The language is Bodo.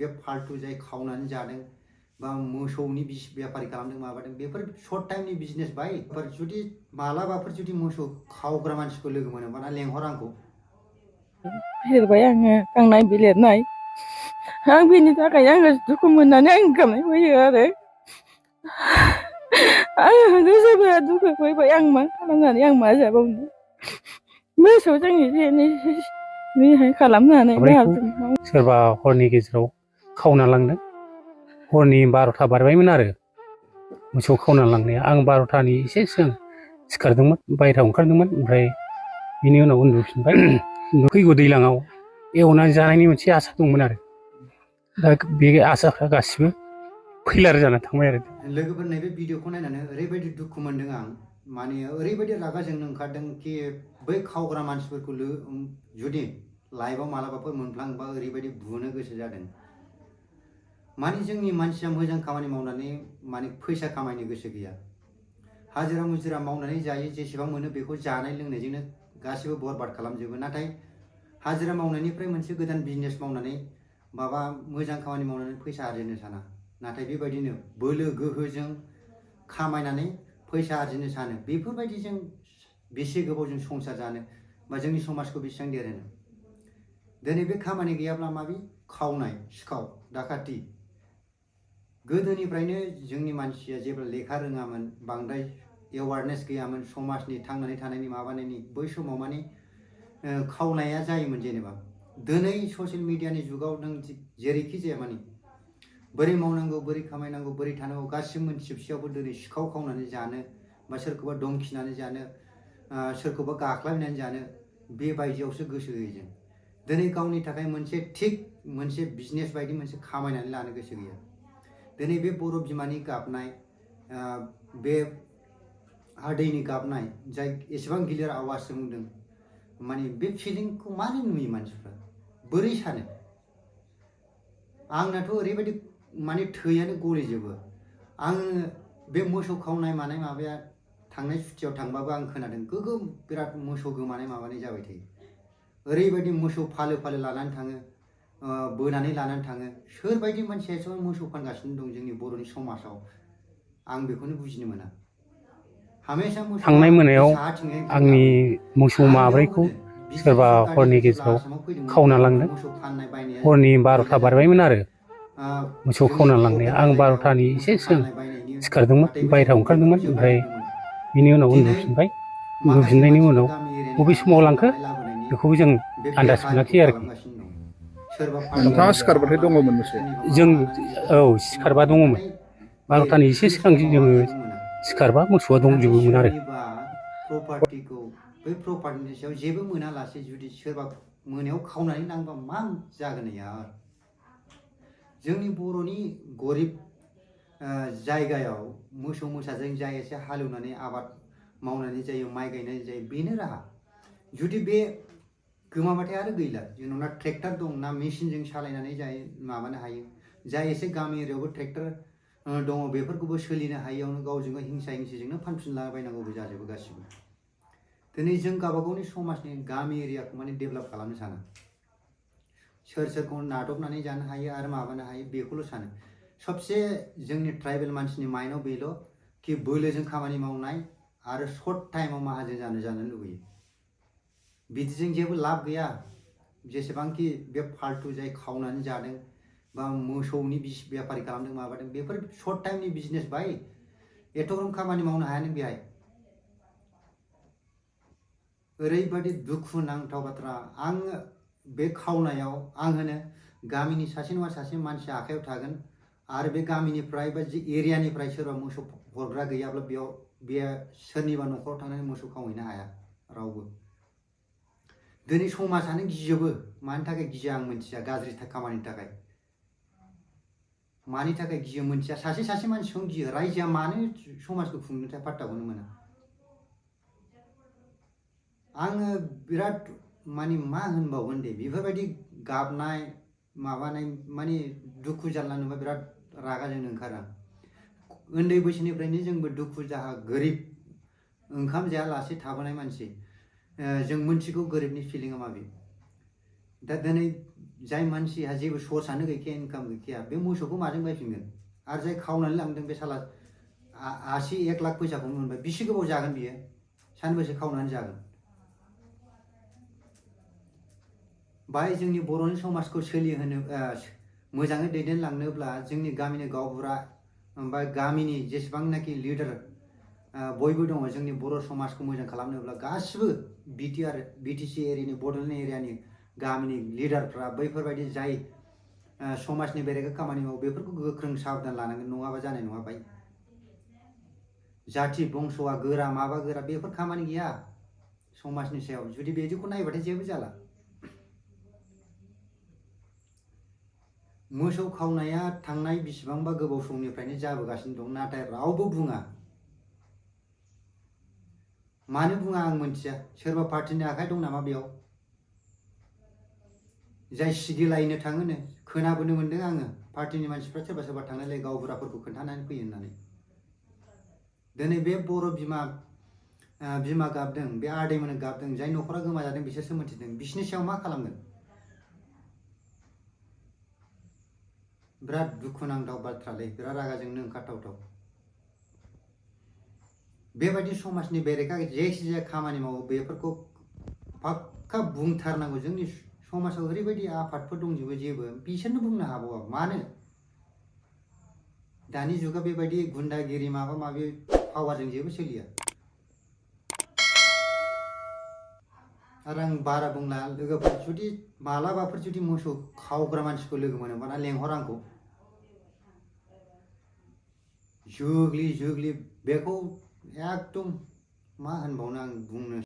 बे फाल्तु जाय खावनानै जादों बा मोसौनि बेफारि खालामदों माबादों बेफोर सर्ट टाइमनि बिजनेस भाई जुदि मालाबाफोर जुदि मोसौ खावग्रा मानसिखौ लोगो मोनोबा लेंहर आंखौ लिरबाय आङो गांनाय बिलिरनाय आं बेनि थाखाय आङो दुखु मोननानै आं गाबनाय फैयो आरो आं गोसोफोरा दुखु फैबाय आं मा खालामनानै आं मा जाबावनो मोसौ जोंनि जेहाय खालामनानै सोरबा हरनि गेजेराव खावना लांदों हरनि 12टा बारबायमोन आरो मोसौ खावना लांनाया आं 12टानि एसे सिगां सिखारदोंमोन बायहेरायाव ओंखारदोंमोन ओमफ्राय बिनि उनाव उन्दुफिनबाय फैगौ दैज्लाङाव एवनानै जानायनि मोनसे आसा दंमोन आरो दा बे आसाफ्रा गासिबो फैलार जाना थांबाय आरो लोगोफोर नैबे भिडिअखौ नायनानै ओरैबायदि दुखु मोनदों आं माने ओरैबायदि रागा जोंनो ओंखारदों कि बै खावग्रा मानसिफोरखौ जुदि लाइफआव मालाबाफोर मोनफ्लांबा ओरैबायदि बुनो गोसो जादों माने जोंनि मानसिया मोजां खामानि मावनानै माने फैसा खामायनो गोसो गैया हाजिरा मुजिरा मावनानै जायो जेसेबां मोनो बेखौ जानाय लोंनायजोंनो गासिबो बरबाद खालामजोबो नाथाय हाजिरा मावनायनिफ्राय मोनसे गोदान बिजनेस मावनानै माबा मोजां खामानि मावनानै फैसा आरजिनो साना नाथाय बेबायदिनो बोलो गोहोजों खामायनानै फैसा आरजिनो सानो बेफोरबायदिजों बेसे गोबाव जों संसार जानो बा जोंनि समाजखौ बेसेबां देरहोनो दिनै बे खामानि गैयाब्ला माबि खावनाय सिखाव डाकाति गोदोनिफ्रायनो जोंनि मानसिया जेब्ला लेखा रोङामोन बांद्राय एवारनेस गैयामोन समाजनि थांनानै थानायनि माबानायनि बै समाव माने खावनाया जायोमोन जेनेबा दिनै ससियेल मिडियानि जुगाव नों जेरैखि जाया माने बोरै मावनांगौ बोरै खामायनांगौ बोरै थानांगौ गासिबो मोनथिजोबसेयावबो दिनै सिखाव खावनानै जानो बा सोरखौबा दमखिनानै जानो सोरखौबा गाख्लायनानै जानो बेबायदियावसो गोसो होयो जों दिनै गावनि थाखाय मोनसे थिग मोनसे बिजनेस बायदि मोनसे खामायनानै लानो गोसो गैया दिनै बे बर' बिमानि गाबनाय बे हादैनि गाबनाय जाय एसेबां गिलिर आवाजजों बुंदों माने बे फिलिंखौ मानो नुयो मानसिफ्रा बोरै सानो आंनाथ' ओरैबायदि माने थैयानो गलिजोबो आङो बे मोसौ खावनाय मानाय माबाया थांनाय सुटियाव थांबाबो आं खोनादों गोगोम बिराद मोसौ गोमानाय माबानाय जाबाय थायो ओरैबायदि मोसौ फालो फालो लानानै थाङो बोनानै लानानै थाङो सोरबायदि मानसियासो मोसौ फानगासिनो दं जोंनि बर'नि समाजाव आं बेखौनो बुजिनो मोना हमेशा थांनाय मोनायाव आंनि मोसौ माब्रैखौ सोरबा हरनि गेजेराव खावना लांदों हरनि 12टा बारबायमोन आरो मोसौ खावना लांनाया आं 12टानि एसे सिगां सिखारदोंमोन बायहेरायाव ओंखारदोंमोन ओमफ्राय बिनि उनाव उन्दुफिनबाय उन्दुफिननायनि उनाव बबे समाव लांखो बेखौबो जों आन्दाज मोनाखै आरोखि नोंथाङा सिखारबाथाय दङमोन मोनसे जों औ सिखारबा दङमोन 12टानि एसे सिगां जोङो सिखारबा मोसौआ दंजोबोमोन आरो प्रपार्टिखौ बै प्रपार्टिनि सायाव जेबो मोनालासे जुदि सोरबा मोनायाव खावनानै लांबा मा जागोन यार जोंनि बर'नि गरिब जायगायाव मोसौ मोसाजों जाय एसे हालेवनानै आबाद मावनानै जायो माइ गायनानै जायो बेनो राहा जुदि बे गोमाबाथाय आरो गैला जोंनाव ना ट्रेक्टर दं ना मेसिनजों सालायनानै जायो माबानो हायो जाय एसे गामि एरियायावबो ट्रेक्टर दङ बेफोरखौबो सोलिनो हायियावनो गावजों गाव हिंसा हिंसिजोंनो फानफिनलाबायनांगौबो जाजोबो गासिबो दिनै जों गावबागावनि समाजनि गामि एरियाखौ माने डेभेलप खालामनो साना सोर सोरखौ नादबनानै जानो हायो आरो माबानो हायो बेखौल' सानो सबसे जोंनि ट्राइबेल मानसिनि माइन्डआव बेल' कि बोलोजों खामानि मावनाय आरो सर्ट टाइमाव माहाजोन जानो लुबैयो बिदिजों जेबो लाब गैया जेसेबांखि बे फाल्तु जाय खावनानै जादों बा मोसौनि बेफारि खालामदों माबादों बेफोर सर्ट टाइमनि बिजनेस भाई एथ'ग्राम खामानि मावनो हाया नों बेहाय ओरैबायदि दुखु नांथाव बाथ्रा आं बे खावनायाव आं होनो गामिनि सासे नङा सासे मानसि आखायाव थागोन आरो बे गामिनिफ्राय बा जि एरियानिफ्राय सोरबा मोसौ हरग्रा गैयाब्ला बेयाव बे सोरनिबा न'खराव थांनानै मोसौ खावहैनो हाया रावबो दिनै समाजानो गिजोबो मानि थाखाय गियो आं मिथिया गाज्रि खामानिनि थाखाय मानि थाखाय गियो मिथिया सासे सासे मानसिखौनो गियो रायजोआ मानो समाजखौ खुंनो थाखाय पात्ताखौनो मोना आङो बिराद माने मा होनबावगोन दे बेफोरबायदि गाबनाय माबानाय माने दुखु जारला नुबा बिराद रागा जोंनो ओंखारो आं उन्दै बैसोनिफ्रायनो जोंबो दुखु जाहा गोरिब ओंखाम जायालासे थाबोनाय मानसि जों मिथिगौ गोरिबनि फिलिंआ माबे दा दिनै जाय मानसिहा जेबो सर्सआनो गैखाया इनकाम गैखाया बे मोसौखौ माजों बायफिनगोन आरो जाय खावनानै लांदों बे साला 80-1 लाख फैसाखौनो मोनबाय बेसे गोबाव जागोन बियो सानबेसे खावनानै जागोन बाय जोंनि बर'नि समाजखौ सोलिहोनो मोजाङै दैदेनलांनोब्ला जोंनि गामिनि गावबुरा ओमफ्राय गामिनि जेसेबांनाखि लिडार बयबो दङ जोंनि बर' समाजखौ मोजां खालामनोब्ला गासिबो बिटिसि एरियानि बड'लेण्ड एरियानि गामिनि लिडारफ्रा बैफोरबायदि जाय समाजनि बेरेखा खामानि मावो बेफोरखौ गोख्रों साबधान लानांगोन नङाबा जानाय नङा बाय जाथि बंस'आ गोरा माबा गोरा बेफोर खामानि गैया समाजनि सायाव जुदि बेदिखौ नायबाथाय जेबो जाला मोसौ खावनाया थांनाय बिसिबांबा गोबाव समनिफ्रायनो जाबोगासिनो दं नाथाय रावबो बुङा मानो बुङा आं मोनथिया सोरबा पार्टिनि आखाइ दं नामा बेयाव जाय सिगिलायनो थाङोनो खोनाबोनो मोन्दों आङो पार्टिनि मानसिफ्रा सोरबा सोरबा थांनायलाय गावबुराफोरखौ खोन्थानानै फैयो होननानै दिनै बे बर' बिमा गाबदों बे आदैमोन गाबदों जाय न'खरा गोमाजादों बिसोरसो मोनथिदों बिसोरनि सायाव मा खालामगोन बिराद दुखुनांथाव बाथ्रालै बिराद रागा जोंनो ओंखारथावथाव बेबायदि समाजनि बेरेखा जायखिजाया खामानि मावो बेफोरखौ पाक्का बुंथारनांगौ जोंनि समाजाव ओरैबायदि आफादफोर दंजोबो जेबो बिसोरनो बुंनो हाबावा मानो दानि जुगा बेबायदि गुन्दागिरि माबा माबि पावारजों जेबो सोलिया आरो आं बारा बुंला लोगोफोर जुदि मालाबाफोर जुदि मोसौ खावग्रा मानसिखौ लोगो मोनोबा लेंहर आंखौ जुग्लि बेखौ एकदम मा होनबावनो आं बुंनो